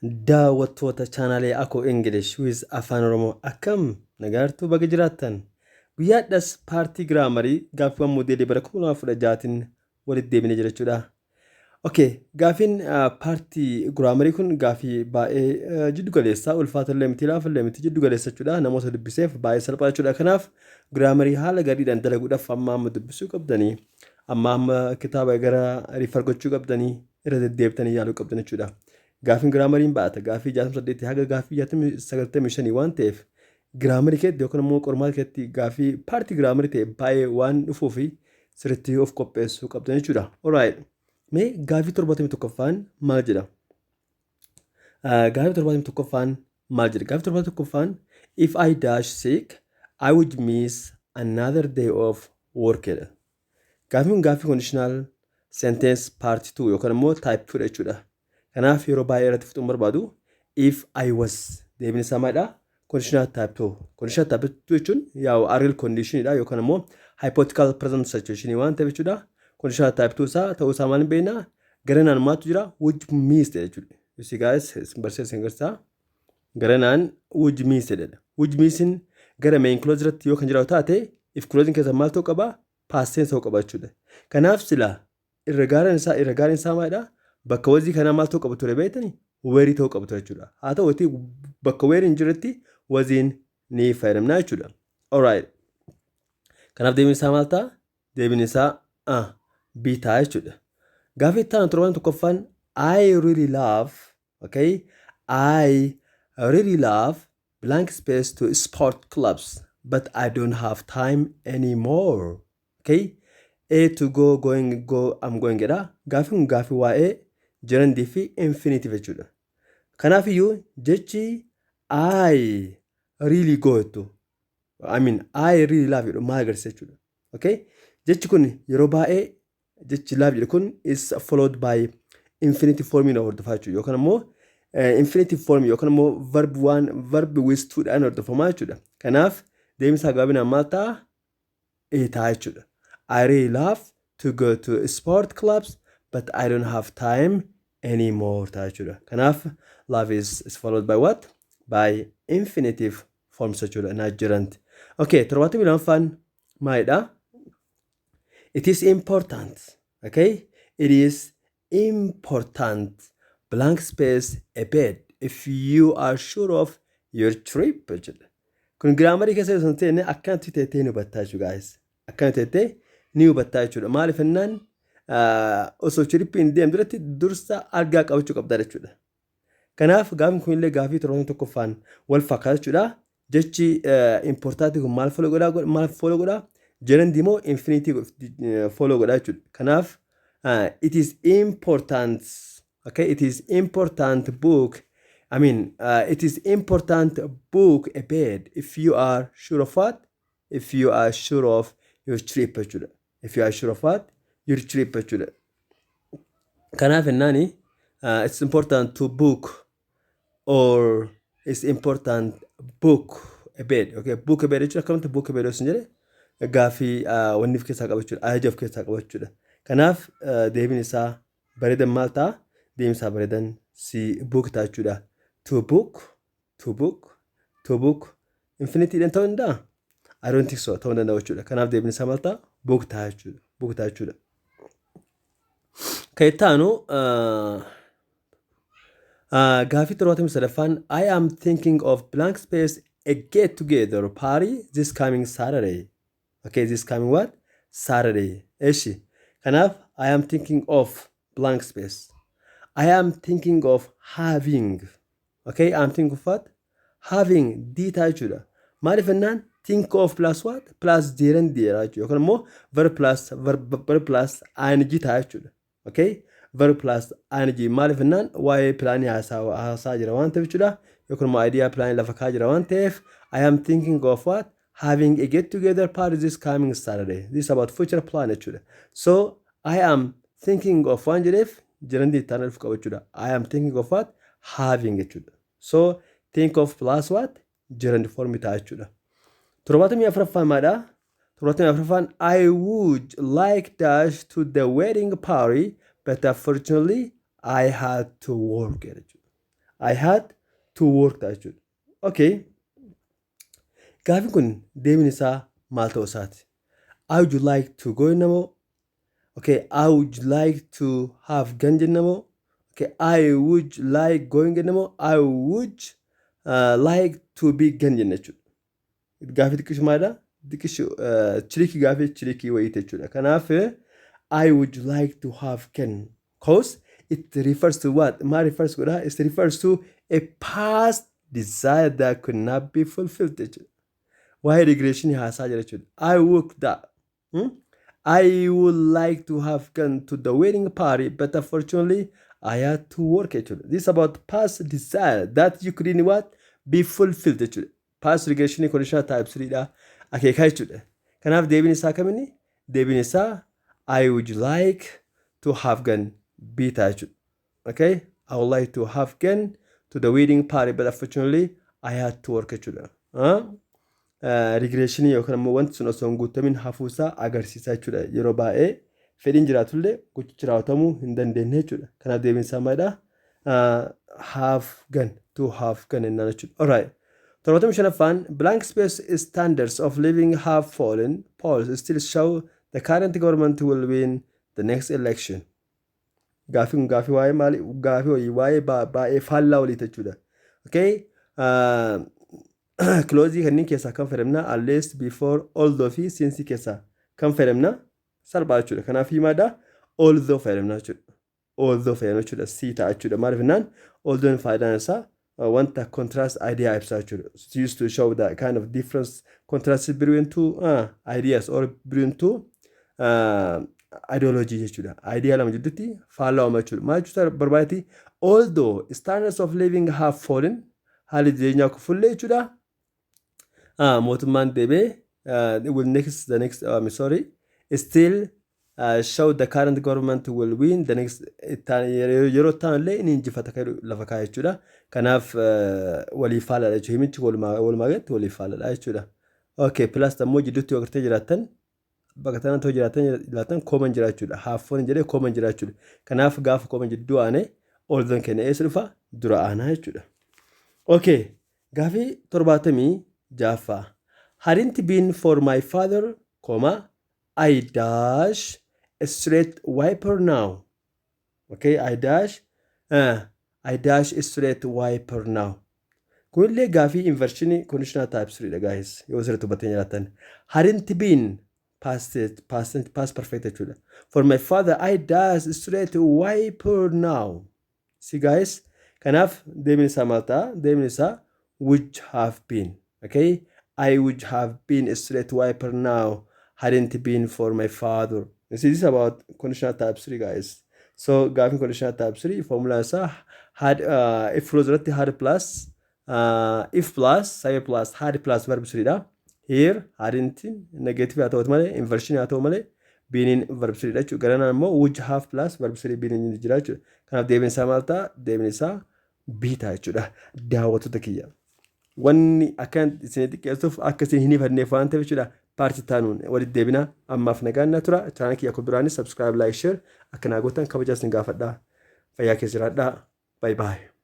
Daawwattoota chaanaalee Akoo English with Afaan Oromoo, akkam nagaartuu? Baga jiraattan. Guyyaadhas paartii grammarii gaaffiiwwan moodeelii bara 2016tiin walitti deebinee jira jechuudha. Okay, gaaffiin paartii grammarii kun gaaffii baay'ee jiddu galeessaa, ulfaatallee miti, laafallee miti, jiddu galeessa jechuudha. Namoota dubbiseef baay'ee salphaa jechuudha. Kanaaf grammarii haala gadiidhaan dalaguudhaaf amma amma dubbisuu qabdanii, amma amma kitaaba gara refer gochuu qabdanii, irra deddeebitanii yaaluu qabdan jechuudha. Gaaffiin grammariin baata gaaffii 68 haga gaaffii 95 waan ta'eef, grammarii keetti yookaan immoo qormaata keetti gaaffii paartii grammarii ta'e baay'ee waan dhufuu fi sirriitti of qopheessuu qabdan jechuudha. Alright. Mee gaaffii 71ffaan maal jedha? Gaaffii 71ffaan maal jedha? Gaaffii 71ffaan, "If I dash sick, I would miss another day of work" jedha. Gaaffiin kun gaaffii conditional sentence part 2 yookaan immoo type 2 dha jechuudha. Kanaaf yeroo baay'ee irratti fixuun barbaadu. If I was, deebiin isaa maalidha? Conditional type 2. Conditional type 2 jechuun yaa'u unreal condition dha yookaan immoo hypothetical present situation waan ta'eef jechuudha. Conditional type 2 isaa ta'uu isaa maal hin beekna? Garanaan maaltu jira? Would miss jechuudha. You see guys, isin barsiisa, isin garsiisa. Garanaan would miss jedha. Would missin gara main clause irratti yoo kan jiraatu taate, if clause keessa maal ta'uu qaba? Past tense ta'uu qaba jechuudha. Kanaaf sila irra gaariin isaa maalidha? Bakka wasii kanaa maal ta'uu qaba ture beektanii? Wereii ta'uu qaba ture jechuudha. Haa ta'uuti, bakka wereiin hin jirretti wasiin ni fayyadamna jechuudha. Alright. Kanaaf deebiin isaa maal ta'a? Deebiin isaa B ta'a jechuudha. Gaaffii itti aanu 71ffaan, "I really love," okay, "I really love blank space to sport clubs, but I don't have time anymore." Okay? A, to go, going, go, am going jedha. Gaaffiin kun gaaffii waa'ee gerundii fi infinitive jechuudha. Kanaaf iyyuu jechi "I really go" jettu, I mean, "I really love" jedhu maal agarsiisa jechuudha. Okay? Jechi kun yeroo baay'ee, jechi "love" jedhu kun is followed by infinitive form hordofaa jechuudha. Yookaan immoo infinitive form yookaan immoo verb one, verb with to dhaan hordofamaa jechuudha. Kanaaf deemsa gabaabinaan maal ta'a? A ta'a jechuudha. I really love to go to sport clubs, but I don't have time anymore ta'a jechuudha. Kanaaf love is followed by what? By infinitive forms jechuudha. Not gerund. Okay, 72ffaan maalidha? It is important. Okay? It is important blank space a bed if you are sure of your trip jechuudha. Kun grammarii keessa osoo hin ta'in akkanatti teettee ni hubattaa jechuudha, guys. Akkanatti teettee ni hubattaa jechuudha. Maaliif jennaan, osoo tripii hin deemne duratti dursa argaa qabachuu qabdaa jechuudha. Kanaaf gaafni kun illee gaafii 71ffaan wal fakkaata jechuudha. Jechi importantii kun maal follow godhaa? Maal follow godhaa? Gerundii moo infinitive follow godhaa jechuudha. Kanaaf it is important, okay, it is important book, I mean, it is important book a bed if you are sure of what? If you are sure of your trip jechuudha. If you are sure of what? Your trip jechuudha. Kanaaf jennaani, it's important to book or it's important book a bed. Okay, book a bed jechuudha. Akkamitti book a bed osoo hin jedhe gaaffii wanni of keessaa qaba jechuudha. Ajaja of keessaa qaba jechuudha. Kanaaf deebiin isaa bareedan maal ta'a? Deebiin isaa bareedan si book ta'a jechuudha. To book, to book, to book infinitiveidhaan ta'uu danda'a? I don't think so, ta'uu danda'u jechuudha. Kanaaf deebiin isaa maal ta'a? Book ta'a jechuudha. Book ta'a jechuudha. Kan itti aanu gaaffii 73ffaan, "I am thinking of blank space a get together party this coming Saturday." Okay, this coming what? Saturday. Eshi. Kanaaf I am thinking of blank space. I am thinking of having. Okay, I am thinking of what? Having, D ta'a jechuudha. Maaliif jennaan, think of plus what? Plus gerund jedha jechuudha. Yookaan immoo verb plus verb plus ing ta'a jechuudha. Okay? Verb plus ing. Maaliif jennaan, waa'ee planii haasaa jira waan ta'eef jechuudha. Yookaan immoo idea planii lafa kaa'aa jira waan ta'eef, I am thinking of what? Having a get together party this coming Saturday. This is about future plan jechuudha. So I am thinking of waan jedheef gerundii itti aanaa dhufu qaba jechuudha. I am thinking of what? Having jechuudha. So think of plus what? Gerund form ta'a jechuudha. 74ffaan maalidha? 74ffaan, "I would like dash to the wedding party, but unfortunately I had to work" jechuudha. I had to work ta'a jechuudha. Okay. Gaaffiin kun deebiin isaa maal ta'uu isaati? I would like to go jenna moo? Okay, I would like to have gone jenna moo? Okay, I would like going jenna moo? I would like to be gone jenna jechuudha. Gaaffii xiqqishu maalidha? Xiqqishu tricky, gaaffii tricky wayiiti jechuudha. Kanaaf I would like to have gone. 'Cause it refers to what? Maal refers godha? It refers to a past desire that could not be fulfilled jechuudha. Waa'ee regression haasaa jira jechuudha. I would that. I would like to have gone to the wedding party, but unfortunately I had to work jechuudha. This is about past desire that you couldn't what? Be fulfilled jechuudha. Past regression conditional type 3 dha. Akeekaa jechuudha. Kanaaf deebiin isaa kaminni? Deebiin isaa I would like to have gone B ta'a jechuudha. Okay? I would like to have gone to the wedding party, but unfortunately I had to work jechuudha. Regressionii yookaan immoo wanti sun osoo hin guutamin hafuusaa agarsiisa jechuudha. Yeroo baay'ee fedhiin jiraatullee gochichi raawwatamuu hin dandeenye jechuudha. Kanaaf deebiin isaa maalidha? Have gone, to have gone jennaan jechuudha. Alright. 75ffaan, blank space standards of living have fallen, polls still show the current government will win the next election. Gaaffii kun gaaffii waa'ee maali? Gaaffii wayii waa'ee baay'ee faallaa waliiti jechuudha. Okay? Clauseii kanneen keessaa kan fayyadamna? Unless, before, although fi since keessaa kan fayyadamna? Salphaa jechuudha. Kanaaf himaadha, although fayyadamna jechuudha. Although fayyadamna jechuudha. C ta'a jechuudha. Maaliif jennaan, although faayidaan isaa wanta contrast idea ibsaa jechuudha. It's used to show that kind of difference, contrast between two ideas or between two ideology jechuudha. Idea lama jidduutti faallaa uuma jechuudha. Maal jechuudha barbaadetti? Although standards of living have fallen, haalli jireenyaa kufullee jechuudha. Mootummaan deebee will next the next, sorry, still show the current government will win the next, yeroo ta'an illee inni injifata kan lafa kaa'e jechuudha. Kanaaf waliif faaladha jechuudha. Himichi walumaa galatti waliif faaladha jechuudha. Okay, plus ammoo jidduutti yoo agartee jiraattan, bakka tanatti yoo jiraattan comman jira jechuudha. Have fallen jedhee comman jira jechuudha. Kanaaf gaafa comman jidduu aane, although kenna eessa dhufa? Dura aanaa jechuudha. Okay, gaafii 76ffaa. Hadn't been for my father, comma, I dash a street sweeper now. Okay, I dash a street sweeper now. Kunillee gaafii inversionii conditional type 3 dha, guys. Yoo sirriitti hubattanii jiraattan. Hadn't been past perfect jechuudha. For my father, I dash street sweeper now. See, guys, kanaaf deebiin isaa maal ta'a? Deebiin isaa would have been. Okay? I would have been a street sweeper now hadn't been for my father. You see, this is about conditional type 3, guys. So gaafiin conditional type 3 formula isaa had if clause irratti had plus if plus subject plus had plus verb 3 dha. Here hadn't negative haa ta'u malee, inversion haa ta'u malee, beeniin verb 3 dha jechuudha. Garanaan immoo would have plus verb 3 beeniin jira jechuudha. Kanaaf deebiin isaa maal ta'a? Deebiin isaa B ta'a jechuudha. Daawwattoota kiyya. Wanni akka isin xiqqeessuuf akka isin hin ifanneef waan ta'eef jechuudha. Partii taanuun walitti deebina, ammaaf nagaan na tura. Channel kiyya akka duraanis subscribe, like, share akka naa gootan kabajaa isin gaafadha. Fayyaa keessa jiraadhaa. Bye bye.